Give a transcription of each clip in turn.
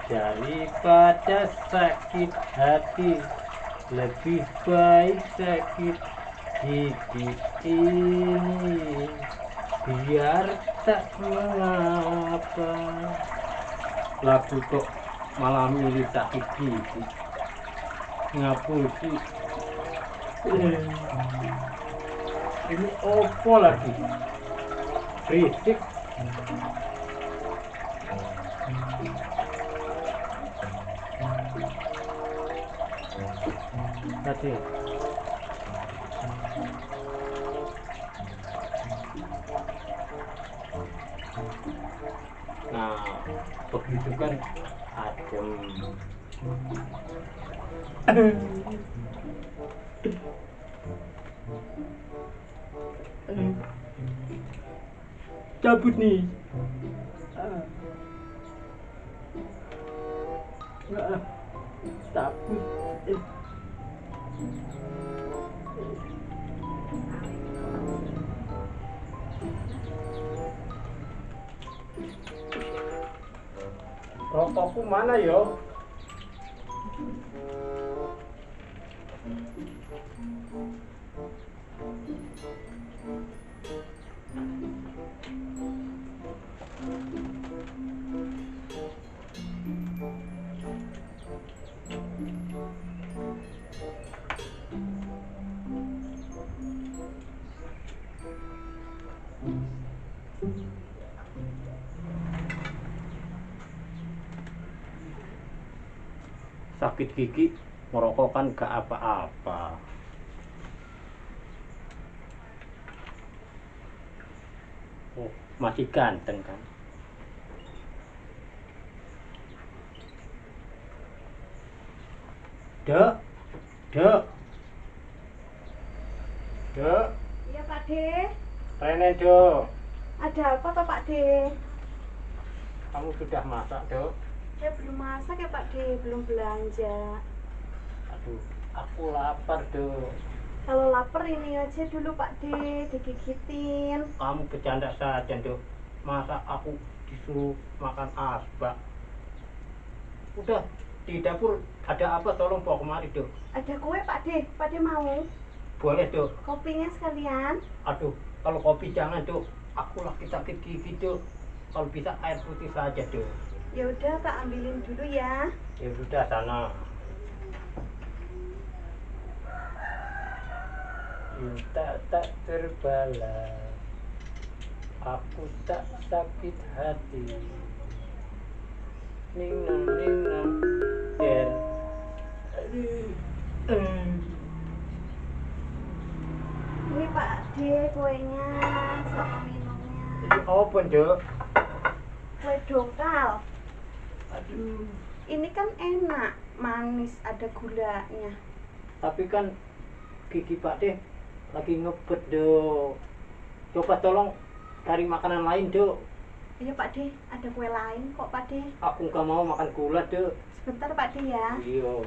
Daripada sakit hati, lebih baik sakit gigi ini. Biar tak mengapa. Lagu kok malah milih sakit gigi. Ngapusi. Ini opo lagi? Berisik. Tadi. Nah, begitu kan adem. Cabut nih. Cabut. Rokokku mana yo? Sakit gigi merokok kan gak apa-apa. Oh, masih ganteng kan? Dek, dek, dek. Iya Pak D. Rene dek. Ada apa toh Pak D? Kamu sudah masak dek? Saya belum masak ya Pak D, belum belanja. Aduh, aku lapar dek. Kalau lapar ini aja dulu Pak D, digigitin. Kamu bercanda saja dek. Masa aku disuruh makan asbak? Udah di dapur ada apa, tolong bawa kemari dek. Ada kue Pak D mau? Boleh dek. Kopinya sekalian. Aduh, kalau kopi jangan dek. Aku lagi sakit gigi dek. Kalau bisa air putih saja dek. Ya udah tak ambilin dulu ya. Ya sudah sana. Cinta tak terbalas, aku tak sakit hati. Ninang ninang der. Ini Pak D kuenya sama minumnya. Ini apa dek? Kue dongkal. Aduh. Ini kan enak, manis, ada gulanya. Tapi kan gigi Pak deh lagi ngebet dek. Coba tolong cari makanan lain dek. Iya Pak D, ada kue lain kok Pak D. Aku nggak mau makan gula dek. Sebentar Pak D ya. Iya.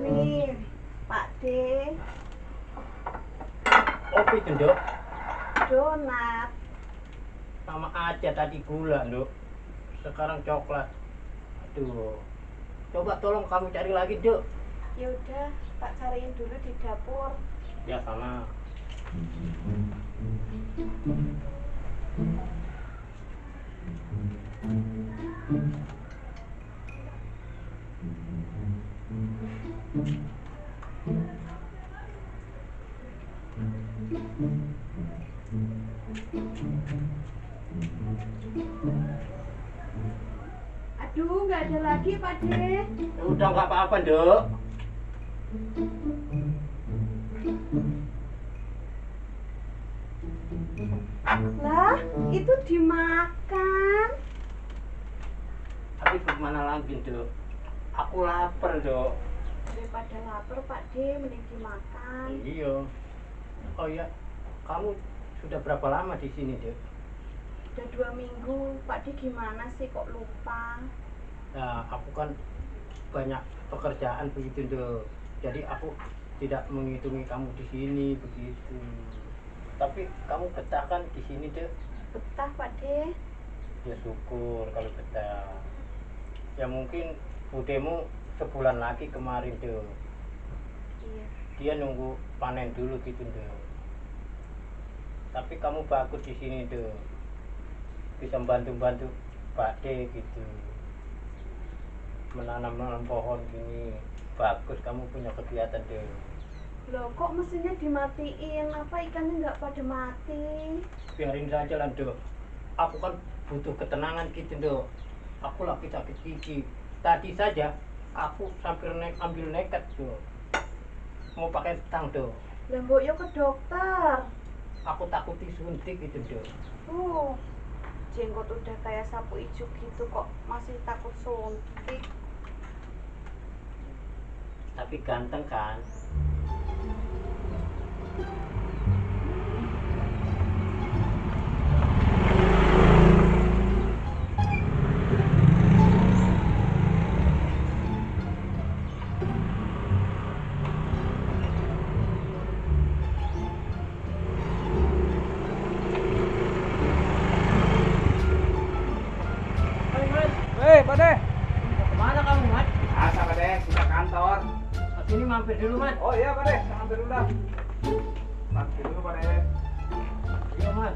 Nih, Pak D, Kopi tuh dek. donat. Sama aja tadi gula dek. Sekarang coklat. Aduh. Coba tolong kamu cari lagi dek. Ya udah, tak cariin dulu di dapur. Ya sana. Aduh, nggak ada lagi Pak D. Ya udah nggak apa-apa dek. Lah, itu dimakan. Tapi gimana lagi Dok? Aku lapar Dok. Daripada lapar Pak D, mending dimakan. Iya. Oh ya, kamu sudah berapa lama di sini Dok? Udah 2 minggu. Pak D gimana sih kok lupa? Nah, aku kan banyak pekerjaan begitu Dok. Jadi aku tidak menghitungi kamu di sini begitu. Tapi kamu betah kan di sini Dok? Betah Pak D. Ya syukur kalau betah. Ya mungkin budemu sebulan lagi kemarin Dok. Iya. Dia nunggu panen dulu gitu Dok. Tapi kamu bagus di sini Dok. Bisa bantu-bantu Pak D gitu. Menanam pohon gini bagus, kamu punya kegiatan Dok. Loh kok mesinnya dimatiin? Apa ikannya nggak pada mati? Biarin saja lah Dok. Aku kan butuh ketenangan gitu Dok. Aku lagi sakit gigi. Tadi saja aku ambil nekat Dok. Mau pakai tang Dok. Lah mbok yo ke dokter. Aku takut disuntik gitu Dok. Jenggot udah kayak sapu ijuk gitu kok masih takut suntik. Tapi ganteng kan? Hei, Pak De. Mau kemana kamu Mat? Asa, Pak De, sudah kantor. Sini mampir dulu Mat. Oh iya, Pak De, mampir dulu dah. Mampir dulu, Pak De. Iya Mat.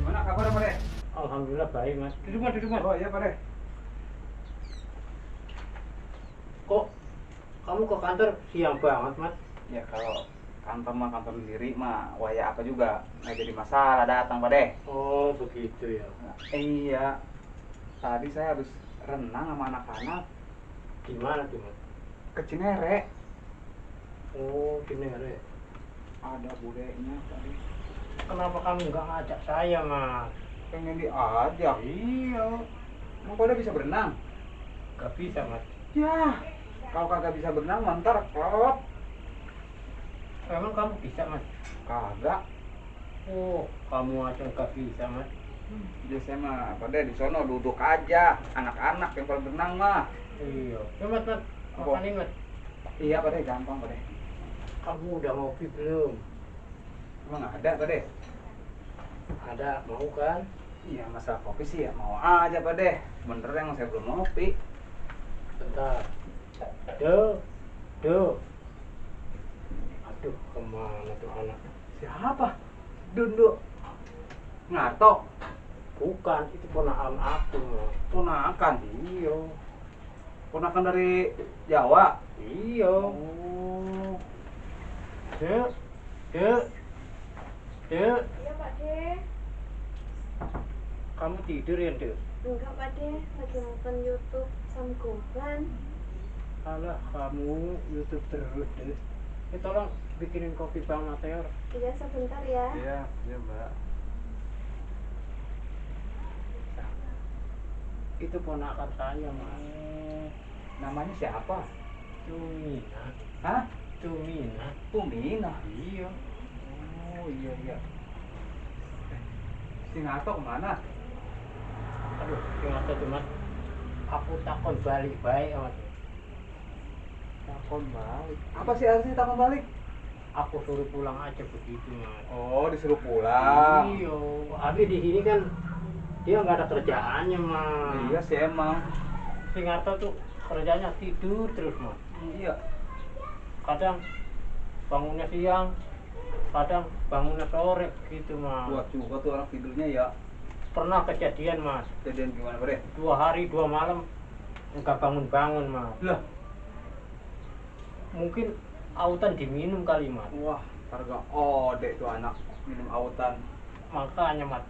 Mana kabar, Pak De? Alhamdulillah baik Mas. Duduk Mas, duduk Mas. Oh iya, Pak De. Kok kamu ke kantor siang banget Mas? Ya kalau kantor mah kantor sendiri mah waya apa juga nggak jadi masalah datang, Pak De. Oh begitu ya. Nah, iya. Tadi saya habis renang sama anak-anak Gimana tuh Mas? ke Cinere. Oh Cinere. Ada budenya tadi. Kenapa kamu nggak ngajak saya Mas? Pengen diajak. Iya. Emang Pak De bisa berenang? Gak bisa Mas. Ya, kalau kagak bisa berenang, mantar klop. Emang kamu bisa Mas? Kagak. Oh kamu aja nggak bisa Mas. Biasanya mah pada di sono duduk aja, anak-anak yang pada berenang mah. Iya. Ya Mas, Mas. Apa? Makanin Mas. Iya pada gampang pada. Kamu udah ngopi belum? Emang ada pada? Ada, mau kan? Iya masalah kopi sih ya mau aja pada. Bener yang saya belum ngopi. Bentar. Duh. Aduh, kemana tuh anak? Siapa? Dunduk. Ngatok. Bukan, itu ponakan aku Mas. Ponakan. Iya. Ponakan dari Jawa. Iya. Oh. Dek. Iya Pak D. Kamu tidur ya, Dek? Enggak Pak D, lagi nonton YouTube Samgoban. Alah, kamu YouTube terus, Dek. Tolong bikinin kopi Bang Mateor. Iya sebentar ya. Iya, iya Mbak. Itu ponakan saya, Mas. Namanya siapa? Tumina. Hah? Tumina. Tumina. Iya. Oh iya. Si Ngatok kemana? Aduh, gimana tuh, Mas? Aku takon balik baik, Mas. Takon balik. Apa sih artinya takon balik? Aku suruh pulang aja begitu, Mas. Oh, disuruh pulang. Iya. Habis di sini kan dia nggak ada kerjaannya, Mas. Iya sih emang. Si Ngato tuh kerjanya tidur terus, Mas. Iya. Kadang bangunnya siang, kadang bangunnya sore gitu, Mas. Kuat juga tuh orang tidurnya ya. Pernah kejadian, Mas. Kejadian gimana, Bre? 2 hari 2 malam nggak bangun-bangun, Mas. Lah, Mungkin autan diminum kali, Mas. wah, harga ode tuh anak minum autan. Makanya, Mas.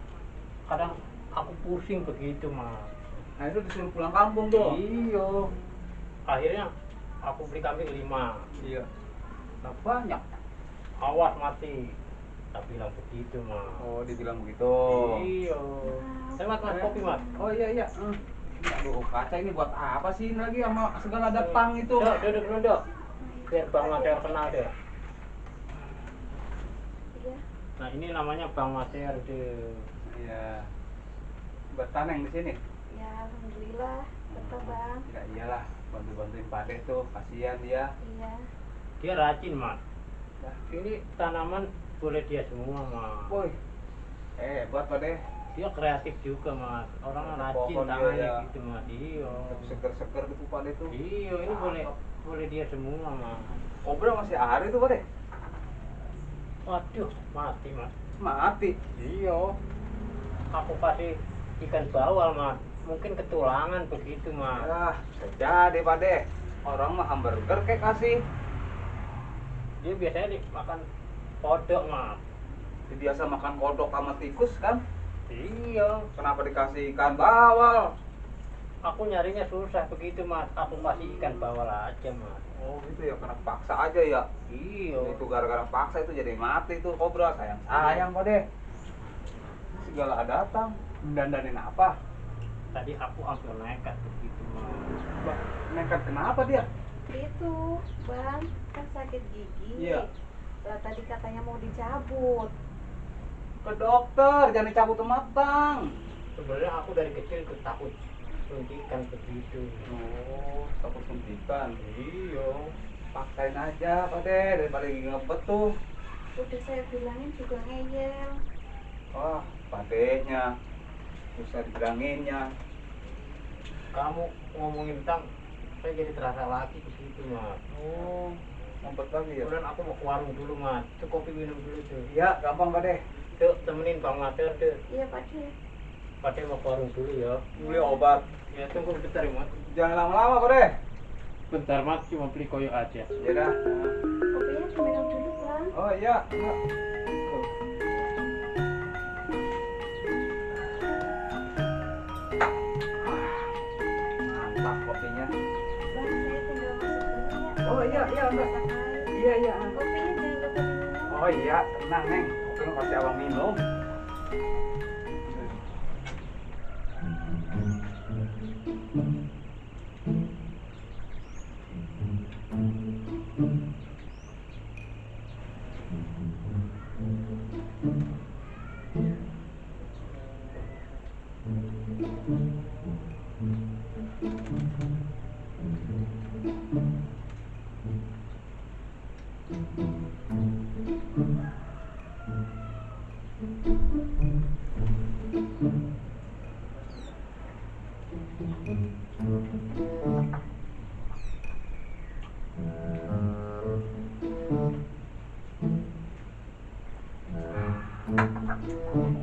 Kadang aku pusing begitu, Mas. Nah, itu disuruh pulang kampung tuh. Iya. Akhirnya aku beli kambing 5. Iya. Nah, banyak. Awas mati. tak bilang begitu mas. Oh, dibilang begitu. Iya. Lewat mas kopi mas. Oh iya iya. Aduh, kaca ini buat apa sih ini lagi sama segala ada pang itu? Dok, duduk dulu dok. Biar Bang Mater kenal deh. Iya. Nah ini namanya Bang Mater deh. Iya. Betah Neng di sini. Ya alhamdulillah. Betul bang. Ya iyalah, bantu-bantuin Pak Deh tuh, kasihan dia. Iya. Dia rajin mas. Ini tanaman boleh dia semua mas. Boy. Buat Pak Deh. Dia kreatif juga mas. Orang Ada rajin pohon dia, tangannya ya. gitu mas. Iya. Seger-seger gitu Pak Deh tuh. Iya ini boleh dia semua mas. Kobra masih ada itu Pak Deh. Waduh mati mas. Mati. Iya. Aku kasih ikan bawal mas. Mungkin ketulangan begitu mas. Ah, jadi Pak Deh. Orang mah hamburger kayak kasih. Dia biasanya dimakan kodok mas. Dia biasa makan kodok sama tikus kan? Iya. Kenapa dikasih ikan bawal? Aku nyarinya susah begitu mas. Aku kasih ikan bawal aja mas. Oh gitu ya, karena paksa aja ya. Iya. Itu gara-gara paksa itu jadi mati tuh kobra. Sayang Pak Deh. Segala datang. Dandanin apa? Tadi aku hampir nekat begitu mas. Bah, nekat kenapa dia? Itu bang kan sakit gigi. Iya. Lah tadi katanya mau dicabut. Ke dokter, jangan dicabut matang. Sebenarnya aku dari kecil tuh takut suntikan begitu. Oh, takut suntikan. Iya. Paksain aja Pak Deh, daripada gigi ngebet tuh. Udah saya bilangin juga ngeyel. Wah, Pak Dehnya susah dibilanginnya. Kamu ngomongin tentang saya jadi terasa lagi begitu mas. Oh, ngumpet lagi ya? Kemudian aku mau ke warung dulu mas. Tuh kopi minum dulu tuh. Iya, gampang Pak Deh. Tuh temenin Bang Mater tuh. Iya Pak De. Pak mau ke warung dulu ya. Beli obat. Ya tunggu bentar ya mas. Jangan lama-lama Pak Deh. Bentar mas, cuma beli koyo aja. Ya dah. Kopinya diminum dulu bang. Oh iya, enggak. Mantap kopinya. Bang saya tinggal masuk dulu ya. Oh iya, iya enggak. Masak air. Iya iya. Kopinya jangan lupa diminum. Oh iya, tenang Neng. Kopi kasih abang minum.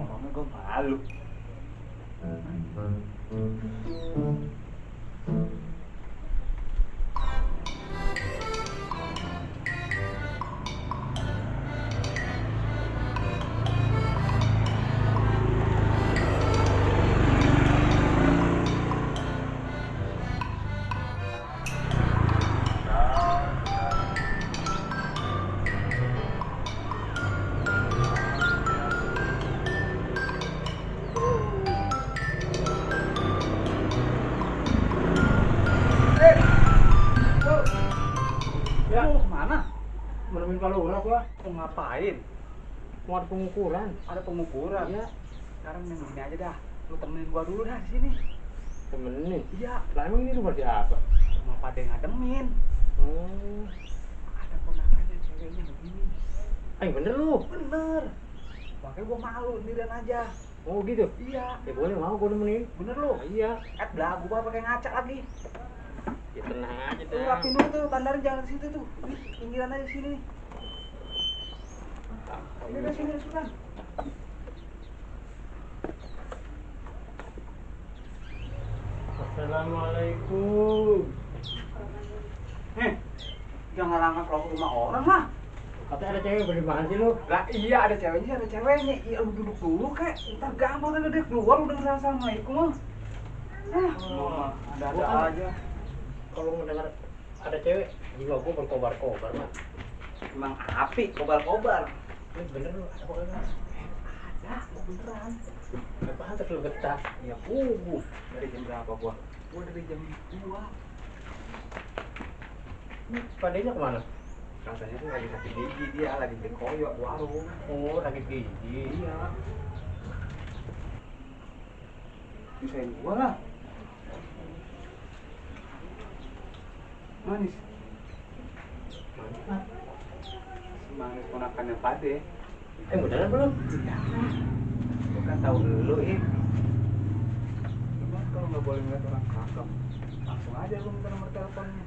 Orangnya gue malu. Ya. Mana? Menemuin kalau orang gua Mau ngapain? mau ada pengukuran. Ada pengukuran. Iya. Sekarang yang gini aja dah. Lu temenin gua dulu dah di sini. Temenin. Iya. Lah emang ini rumah siapa? Rumah Pak Deh ngademin. Hmm. Ada ponakannya ceweknya begini. Ay bener lu. Bener. Makanya gua malu sendirian aja. Oh gitu. Iya. Ya boleh mau gua nemenin. Bener lu. Ah, iya. Belagu gua pakai ngaca lagi. Ya tenang aja Lu dah. rapin dulu tuh, tandarin jangan di situ tuh. Nih, pinggiran aja di sini. Ini dari sini Sultan. Assalamualaikum. Jangan langkah ke rumah orang lah. Katanya ada cewek bagaimana sih lu? Lah iya ada ceweknya. Iya lu duduk dulu kek. Ntar gampang kan dia keluar udah ngerasain assalamualaikum. Ada Gua kan- aja. Kalau mendengar ada cewek, jiwa gua berkobar-kobar mah. Emang api kobar-kobar. Ini bener lu, ada kok kan? Ada, mau beneran. Gak pantas lu getah. Ya dari jam berapa gua? Gua dari jam 2. Ini padanya kemana? Katanya tuh lagi sakit gigi, dia lagi beli koyo di warung. Oh, sakit gigi. Iya. Pisahin gua lah. Manis. Mantap. Manis ponakannya Pade. Beneran belum? Iya. Gua kan tahu lu, Gimana kalau nggak boleh ngeliat orang cakep? Langsung aja lu minta nomor teleponnya.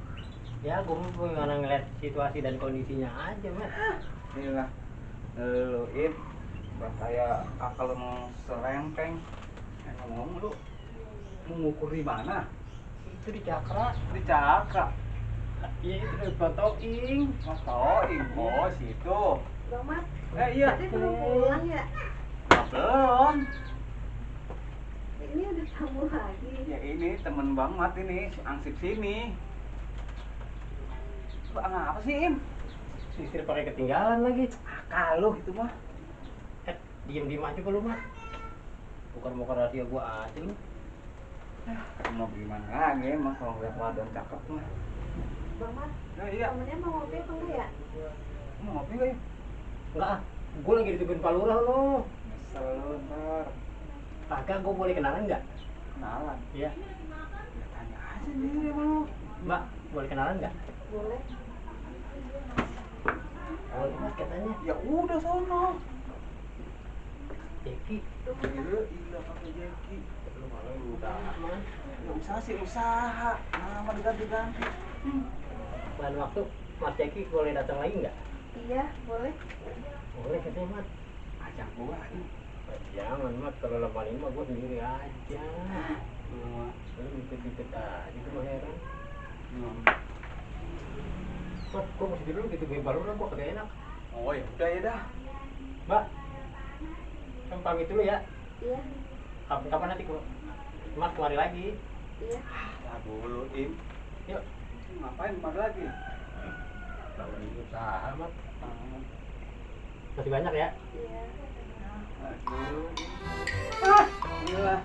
Ya, gue mau ngeliat situasi dan kondisinya aja, Mas. Inilah, lu buat kayak kakak lu mau serempeng. Ngomong lu mau ngukur di mana? Itu di Cakra. Di Cakra. Iya, itu di Batoing. Oh, situ. Bang Mat, Iya. tadi belum pulang ya? Belum. Ini ada tamu lagi. Ya ini temen banget ini, si Angsip sini. Bang apa sih, Im? Sisir pakai ketinggalan lagi. Kalau itu mah. Diem-diem aja lu, Mas. Bukan rahasia gua aja lu. Mau gimana lagi emang kalau ngeliat wadon cakep mah. Bang Mat, Iya. temennya mau ngopi apa enggak ya? Mau ngopi nggak ya? Enggak ah. Gua lagi ditungguin Pak Lurah lu. Nyesel lu ntar. Kagak, gua boleh kenalan enggak? Kenalan. Iya. Ya tanya aja nih sama lu. Mbak, boleh kenalan enggak? Boleh. Boleh, Mas, katanya. Ya udah sono. Eki. Iya pakai Jeki. Lu malah udah, Mas. Ya usaha sih usaha. Nama diganti-ganti. Lain waktu Mas Eki boleh datang lagi enggak? Iya, boleh. Boleh katanya, Mas. Ajak gua ini. Jangan, Mas, kalau lebarin mah gua sendiri aja. Lu ikut-ikut aja, itu mah heran. Mas, gua mesti dulu gitu gue baru gua kagak enak. Oh ya udah ya dah. Mbak, kan pamit dulu ya. Iya, Kapan nanti gua Mas kemari lagi. iya. Nah dulu Im. Yuk. Ngapain kemari lagi? Kalau ini usaha, Mas. Masih banyak ya? Iya. Aduh. Gila.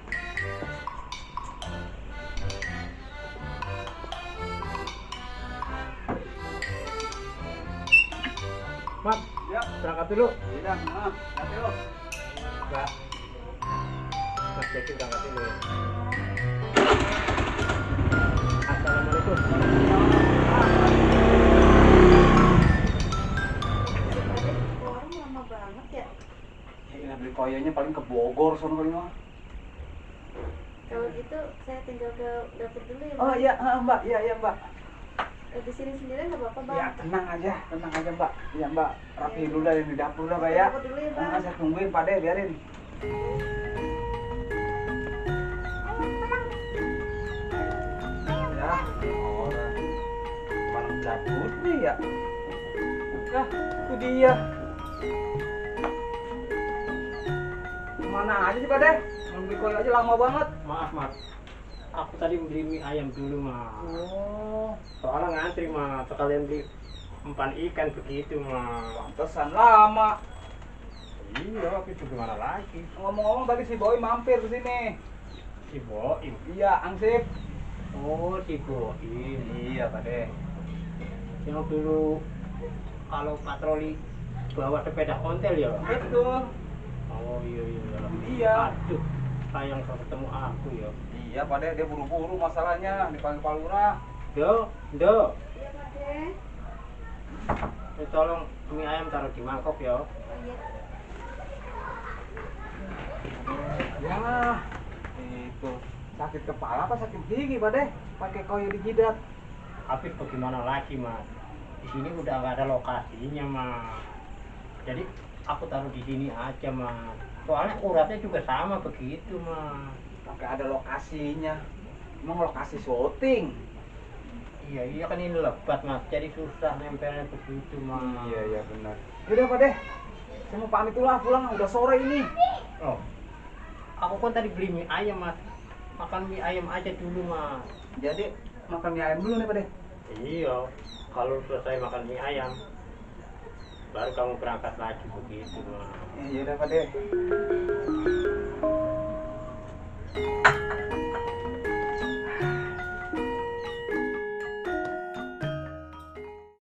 Mas, Ya, berangkat dulu. udah, hati lo. Mbak. Mas Jeki berangkat dulu. Assalamualaikum. Orang lama banget ya. Ini beli koyonya paling ke Bogor sono kali mah. Kalau gitu saya tinggal ke dapur dulu ya. Oh Bang. iya, Mbak. Iya, Mbak. Di sini sendiri nggak apa-apa Bang. Ya, tenang aja, Mbak. Iya, Mbak. Rapiin dulu dah yang di dapur dah, Mbak ya. Dapur dulu ya Bang. Nah, saya tungguin, Pak deh, biarin. Ya, orang malam cabut nih ya. Nah, itu dia. Kemana aja sih, Pak deh? Mau beli koyo aja lama banget. Maaf, Mas. Aku tadi beli mie ayam dulu, Mas. Oh, Soalnya ngantri, Mas. Sekalian beli umpan ikan begitu, Mas. pantesan lama. Iya, itu gimana lagi? Ngomong-ngomong tadi si Boy mampir ke sini. Si Boim. Iya, Angsip. Oh, si Boim. Iya, Pak deh. Yang dulu kalau patroli bawa sepeda ontel ya? Betul. Oh iya. Iya. Aduh, sayang ketemu aku ya. Iya, Pak deh, dia buru-buru masalahnya dipanggil Pak Lurah. Do. Iya Pak De. Tolong mie ayam taruh di mangkok ya. Oh iya. Ya, itu sakit kepala apa sakit gigi, Pak deh? Pakai koyo di jidat. Tapi bagaimana lagi, Mas? Di sini udah nggak ada lokasinya, Mas. Jadi aku taruh di sini aja, Mas. Soalnya uratnya juga sama begitu, Mas. Pakai ada lokasinya. Emang lokasi syuting. Iya kan ini lebat, Mas. Jadi susah nempelnya begitu, Mas. Iya benar. Yaudah, Pak deh. Saya mau pamit dulu lah, pulang udah sore ini. Oh. Aku kan tadi beli mie ayam, Mas. Makan mie ayam aja dulu, Mas. Jadi makan mie ayam dulu nih, Pak deh. Iya. Kalau selesai makan mie ayam, baru kamu berangkat lagi begitu. Ya udah Pak deh.